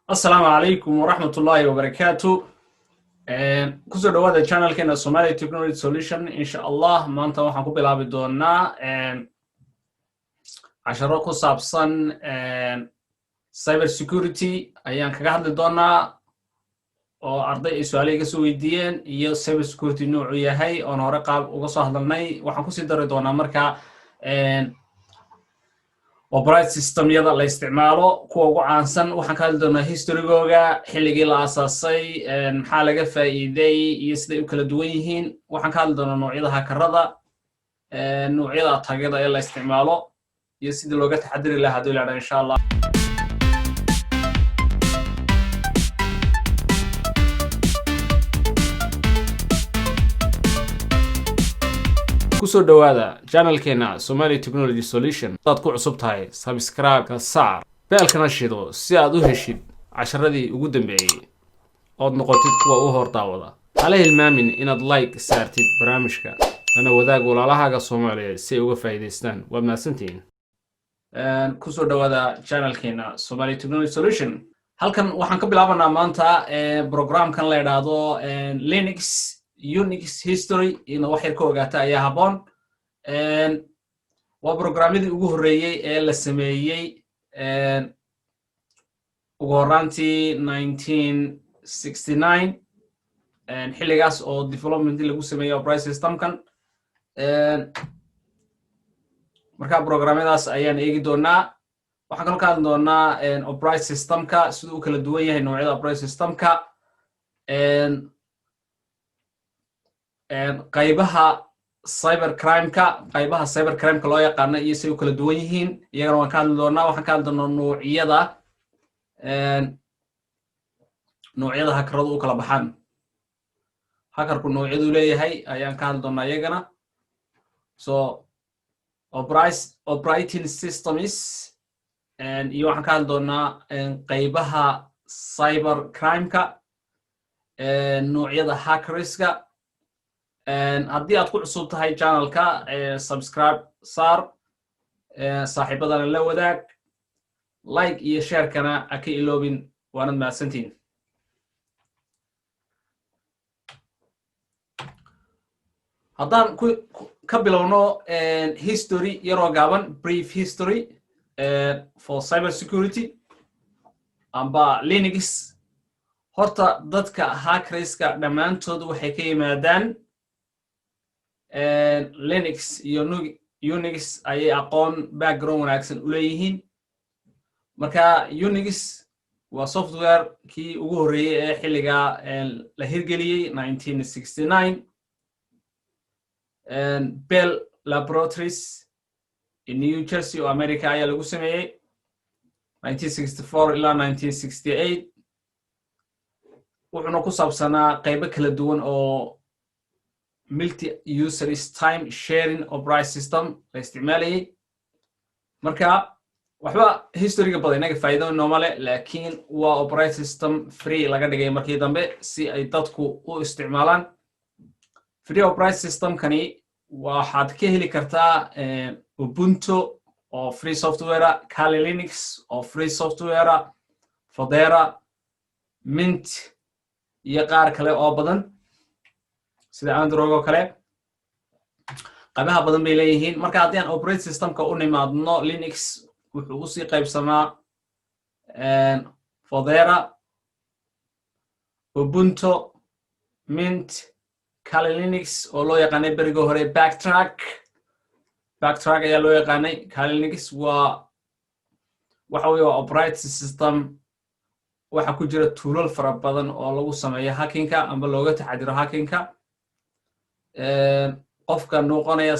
Asalaamu calaykum waraxmat ullaahi wabarakaatu. Kusoo dhawaada channelkeena Somalia Technology Solution. Insha Allah maanta waxaan ku bilaabi doonaa casharo ku saabsan cyber security ayaan kaga hadli doonaa, oo arday ay su-aale iga soo weydiiyeen iyo cyber security noocuu yahay oon hore qaab uga soo hadalnay. Waxaan kusii dari doonaa marka operate systemyada la isticmaalo kuwa ugu caansan. Waxaan ka hadli doonaa historygooga, xilligii la aasaasay, maxaa laga faa'iiday iyo siday u kala duwan yihiin. Waxaan ka hadli doonaa noocyada hackerada, noocyada attackyada ee la isticmaalo iyo sidii looga taxadiri lahaa hadii la insha Allah. Kusoo dhawaada channelkeena Somali Technology Solution. Hadaad ku cusub tahay, subscribe-ka saar, bellkana shido si aad u heshid casharadii ugu dambeeyey ood noqotid kuwa u hor daawada. Hala hilmaamin inaad like saartid barnaamijka, lana wadaag walaalahaaga Soomaaliyeed si ay uga faa'iidaystaan. Waad mahadsantihiin. Kusoo dhawaada channelkeena Somali Technology Solution. Halkan waxaan ka bilaabanaa maanta programkan la idhaahdo Linux, Unix history. Inaad wax yar ka ogaata ayaa habboon. Waa programyadii ugu horreeyey ee la sameeyey ugu horraantii 1969, xilligaas oo development lagu sameeyey operating systemkan. Marka programyadaas ayaan eegi doonaa. Waxaan kaloo ka hadli doonaa operating systemka siduu u kala duwan yahay, noocyada operating systemka, qaybaha cyber crimeka, qaybaha cyber crimeka loo yaqaano iyo say u kala duwan yihiin, iyagana waan ka hadli doonaa. Waxaan ka hadli doonaa noocyada hackeradu u kala baxaan, hackerku noocyaduu leeyahay ayaan ka hadli doonaa iyagana. So operating systems iyo waxaan ka hadli doonaa qaybaha cyber crimeka, noocyada hackerska. Haddii aad ku cusub tahay channelka, subscribe saar, saaxiibadana la wadaag, like iyo sharekana ha ka iloobin. Waanad mahadsantihin. Haddaan ka bilowno history yaroo gaaban, brief history for cyber security amba Linux. Horta dadka hackerska dhammaantood waxay ka yimaadaan Linux iyo Unix ayay aqoon background wanaagsan u leeyihiin. Marka Unix waa software kii ugu horreeyey ee xilligaa la hirgeliyey 1969, Bell Laboratories in New Jersey oo America ayaa lagu sameeyey 1964 ilaa 1968. Wuxuuna ku saabsanaa qaybo kala duwan oo multi users time sharing operating system la isticmaalayay. Marka waxba historyga badan inaga faa'iido nooma leh, laakiin waa operating system free laga dhigay markii dambe si ay dadku u isticmaalaan. Free operating systemkani waxaad ka heli kartaa Ubuntu oo free softwarea, Kali Linux oo free softwarea, Fedora, Mint iyo qaar kale oo badan sida Android oo kale. Qaybaha badan bay leeyihiin. Marka haddii aan operating systemka u nimaadno, Linux wuxuu usii qaybsamaa Fedora, Ubuntu, Mint, Kali Linux oo loo yaqaanay beriga hore Backtrack. Backtrack ayaa loo yaqaanay. Kali Linux waa waxa weye waa operating system waxa ku jira toolal fara badan oo lagu sameeyo hackinka amba looga taxadiro hackinka. Qofka noqonaya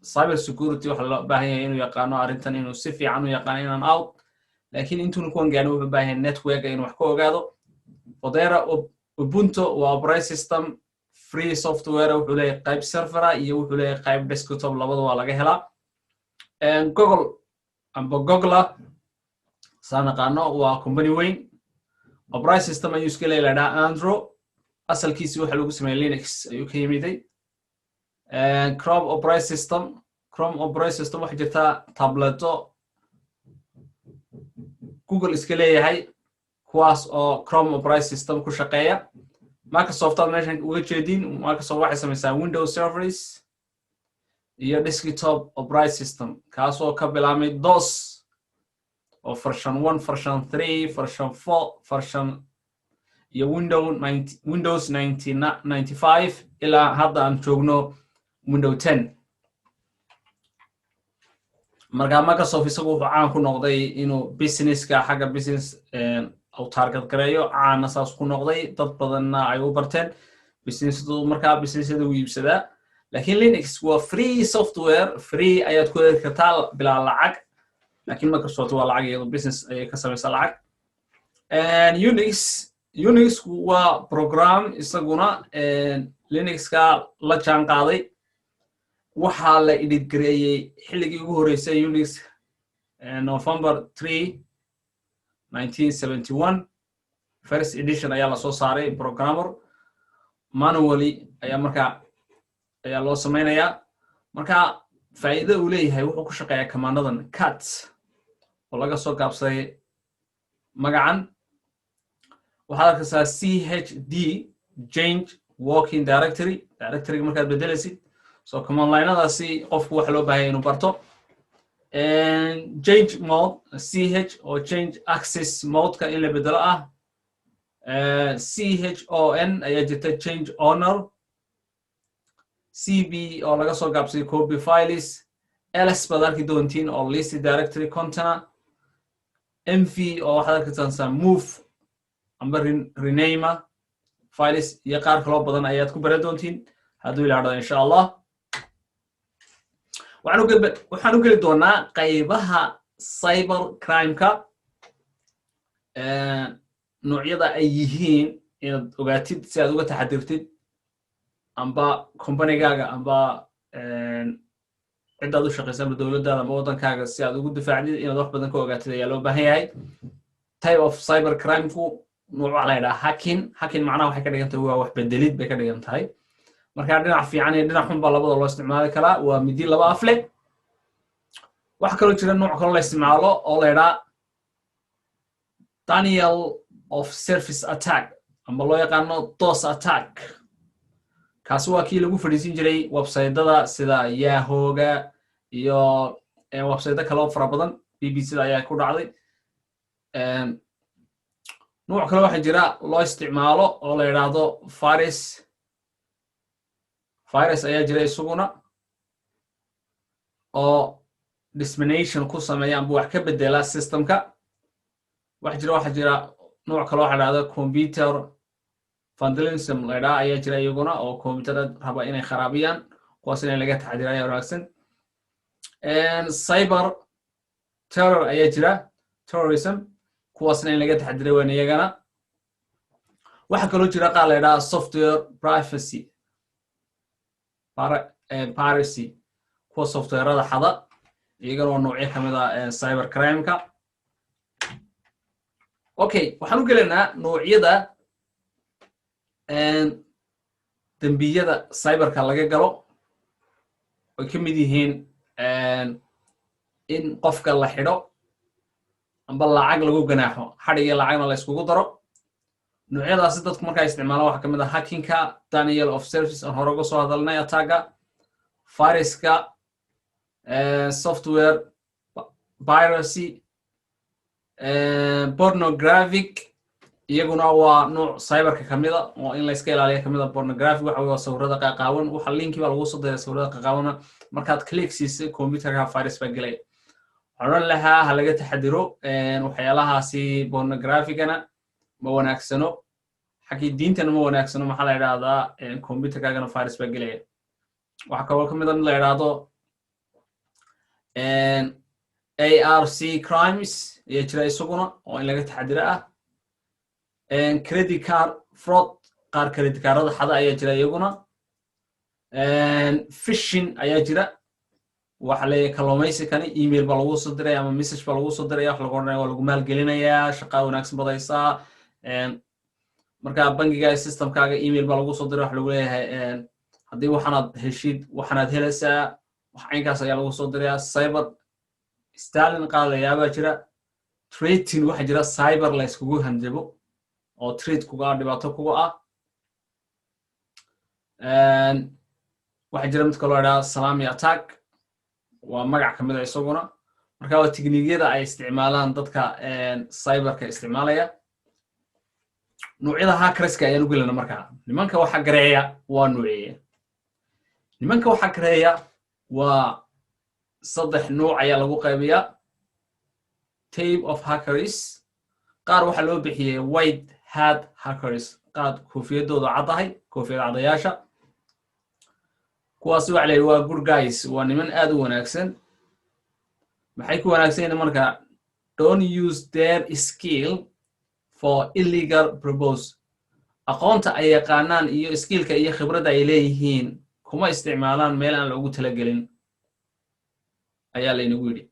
cyber security waxa loo baahan yahay inuu yaqaano arrintan, inuu si fiican u yaqaano in and out, lakin intuuna kuwan gaarin wuxuu baahan yahay networka inuu wax ka ogaado. Fedora, Ubuntu waa operating system free software. Wuxuu leeyahay qayb servera iyo wuxuu leeyahay qayb desktop, labada waa laga helaa. Google amba Googla saa naqaano waa company weyn. Operating system ayuu iska leeyahay la dhaha Android. Asalkiisi waxa lagu sameeyey Linux ayuu ka yimiday. Chrome operating system, Chrome operating system waxaa jirta tableto. Google iska leeyahay, kuwaas oo Chrome operating system ku shaqeeya. Microsoft aad meeshan uga jeedin. Microsoft waxay samaysaa Windows servers iyo desktop operating system, kaasoo ka bilaabmay DOS oo version 1, version 3, version 4, version iyo Windows 95 ilaa hadda aan joogno Window 10. Marka Microsoft isagu wuxuu caan ku noqday inuu businesska, xagga business uu target gareeyo, caana saas ku noqday, dad badanna ay u barteen businessdu. Markaa businessyada u iibsadaa, lakin Linux waa free software, free ayaad ku heli kartaa bilaa lacag, lakin Microsoft waa lacag, iyado business ayay ka samaysaa lacag. Unix, Unixku waa program isaguna Linuxka la jaan qaaday. Waxaa la edit gareeyey xilligii ugu horreysay Unix November 3, 1971. First edition ayaa lasoo saaray. Programmer manually ayaa markaa ayaa loo samaynayaa. Marka faa'iida uu leeyahay, wuxuu ku shaqeeyaa commandadan cat oo laga soo gaabsaday magacan. Waxaad arkaysaa chd, change working directory, directoryga markaad bedelaysid. So command linadaasi qofku waxa loo baahanya inuu barto. Change mode, ch oo change access modeka in la bedelo ah. Chown ayaa jirta, change owner. Cp oo laga soo gaabsaday copy files. Ls baad arki doontiin oo list directory container. Mv oo waxaad arki doontaa move amba rename files, iyo qaar kaloo badan ayaad ku baran doontiin hadduu ilaadhado, insha Allah. Waxaan u geli doonaa qaybaha cyber crimeka, noocyada ay yihiin inaad ogaatid si aad uga taxadirtid amba companygaaga amba ciddaad u shaqaysa amba dowladdaada amba waddankaaga si aad ugu difaacdid. Inaad wax badan ka ogaatid ayaa loo baahan yahay. Type of cyber crimeku nooc waxaa la yidhaha hacking. Hacking macnaha waxay ka dhigan tahay waa wax bedelid bay ka dhigan tahay. Marka dhinac fiican iyo dhinac xun baa labada loo isticmaali karaa, waa midi laba af leh. Waxa kaloo jira nooc kaloo la isticmaalo oo la yidhaha denial of service attack amba loo yaqaano DOS attack. Kaasi waa kii lagu fadhiisin jiray websitedada sida Yahooga iyo websitedo kaloo fara badan. BBC da ayaa ku dhacday. Nooc kale waxaa jira loo isticmaalo oo la yidhaahdo virus. Virus ayaa jira isaguna oo dissemination ku sameeya amba wax ka bedela systemka. Waxa jira nooc kale waxa dhahda computer vandalism la ydhaha ayaa jira iyaguna, oo computerada raba inay kharaabiyaan. Kuwaas in laga taxadira ayaa wanaagsan. Cyber terror ayaa jira, terrorism, kuwaasna in laga taxadira waan iyagana. Waxaa kaloo jira qaar la ydhaha software privacy piracy, kuwa softwarada xada, iyagana waa noocyo kamid a cyber crimeka. Okay, waxaan u gelaynaa noocyada dembiyada cyberka laga galo, oy ka mid yihiin in qofka la xidho amba lacag lagu ganaaxo, xadhig iyo lacagna la iskugu daro. Noocyadaasi dadku markaa isticmaalaan waxaa kamid ah hackinka, denial of service aan hore uga soo hadalnay, attacka, viruska, software piracy, pornographic, iyaguna waa nooc cyberka kamida oo in la iska ilaaliya kamida. Pornographic waxa waa sawirada qaqaawan. Waxa linki baa lagu soo diray sawirada qaqaawana, markaad click siisay computerka virus baa gelaya. Waxaan odhan lahaa ha laga taxadiro waxyaalahaasi. Pornographicana ma wanaagsano, xaggii diintana ma wanaagsano. Maxaa la idhahdaa, computerkaagana virus baa gelaya. Waxaa kaloo kamid a mid la idhaahdo ARC crimes ayaa jira isaguna oo in laga taxadiro ah. Credit card fraud, qaar credit cardada xada ayaa jira iyaguna. Phishing ayaa jira, waxa leeyahay kalluumaysi kani email baa lagu soo diray ama message baa lagu soo diraya. Wax lagu odhanaya waa lagu maalgelinayaa, shaqaa wanaagsan badaysaa. Marka bangiga systemkaaga email baa lagu soo diray, wax lagu leeyahay haddii waxaanaad heshid waxaanaad helaysaa, wax caynkaas ayaa lagu soo dirayaa. Cyber stalking qaadayaabaa jira. Threatening waxaa jira cyber la iskugu hanjabo oo threat kuga ah, dhibaato kuga ah. Waxaa jira mid kaloo idhaha salami attack, waa magac ka mid a isaguna. Marka waa technique-yada ay isticmaalaan dadka cyberka isticmaalaya. Nuucyada hackerska ayaan u gelana. Markaa nimanka waxa gareeya waa nuuciye. Nimanka waxa gareeya waa saddex nuuc ayaa lagu qaybiyaa, type of hackers. Qaar waxaa loo bixiyey white hat hackers, qaar koofiyadooda caddahay, koofiyad caddayaasha. Kuwaasi waxa la yidhi waa good guys, waa niman aad u wanaagsan. Maxay ku wanaagsan yihiin marka? Don't use their skill for illegal purpose. Aqoonta ay yaqaanaan iyo skillka iyo khibradda ay leeyihiin kuma isticmaalaan meel aan loogu talagelin, ayaa laynagu yidhi.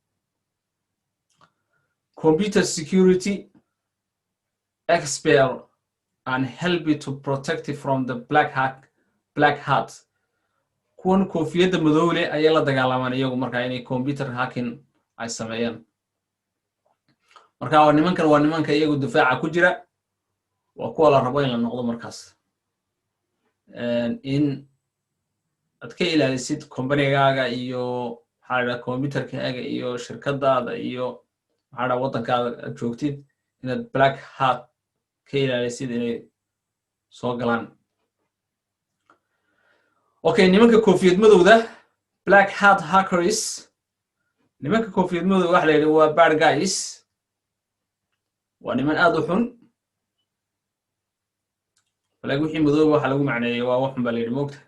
Computer security expert and help you to protect it from the black hack, black hat. Kuwan koofiyadda madowle ayay la dagaalamaan iyagu marka inay computer hacking ay sameeyaan. Marka waa nimankan, waa nimanka iyagu difaaca ku jira, waa kuwa la rabo in la noqdo. Markaas in aad ka ilaalisid companygaaga iyo, maxaa la dhaha, computerkaaga iyo shirkadaada iyo, maxaa dhaha, waddankaada aad joogtid, inaad black hat ka ilaalisid inay soo galaan. Okay, nimanka koofiyad madowda, black hat hackers. Nimanka koofiyad madowda waxa la yidhi waa bad guys, waa niman aad u xun. Walakin wixii madooba waxa lagu macneeyey waa wax xun baa la yidhi, moogta.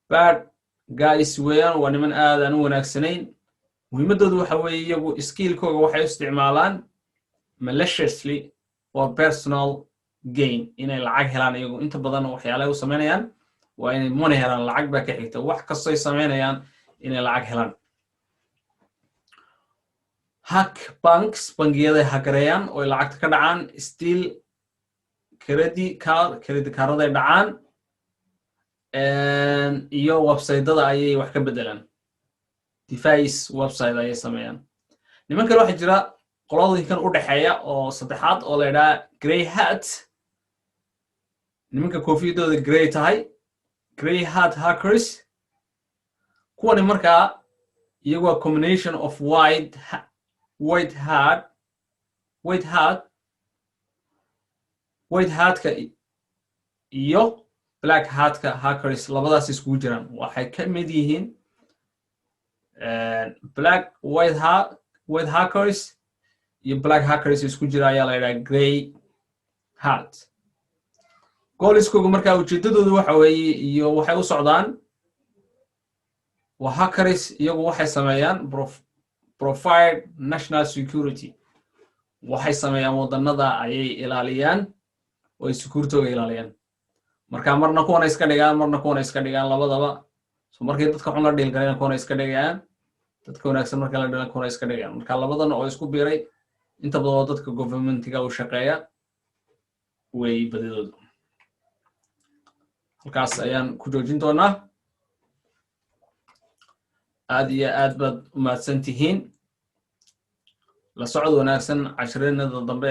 Bad guys weeyaan, waa niman aad aan u wanaagsanayn. Muhiimaddoodu waxa weeye iyagu skillkooga waxay u isticmaalaan maliciously for personal gain, inay lacag helaan. Iyagu inta badan waxyaalahay u samaynayaan waa inay money helaan, lacag baa ka xigta. Wax kastoy samaynayaan inay lacag helaan. Hack banks, bangiyaday hagareeyaan oo ay lacagta ka dhacaan. Steal credit card, credit cardaday dhacaan, iyo websitedada ayay wax ka bedelaan, deface website ayay sameeyaan. Niman kale waxaa jira, qoladinkan u dhexeeya oo saddexaad oo la idhaha grey hat, nimanka koofiyadooda grey tahay, grey hat hackers. Kuwani markaa iyagu waa combination of white hat, white hatka iyo black hatka hackers, labadaas iskugu jiraan. Waxay ka mid yihiin black white hat, white hackers iyo black hackers isku jira ayaa la yidhaha grey hat. Goalskoogu markaa, ujeeddadoodu waxa weeye iyo waxay u socdaan, waa hackers. Iyagu waxay sameeyaan provide national security, waxay sameeyaan waddanada ayay ilaaliyaan oo ay securitygooga ilaaliyaan. Marka marna kuwana iska dhigaan, marna kuwana iska dhigaan, labadaba. So markay dadka xun la dealgalayaan kuwana iska dhigayaan, dadka wanaagsan marka la dhilan kuwana iska dhigayaan. Marka labadan oo isku biiray inta badan oo dadka governmentiga u shaqeeya wey badidoodu. Halkaas ayaan ku joojin doonaa. Aad iyo aad baad u mahadsan tihiin. La socod wanaagsan cashirinada dambe.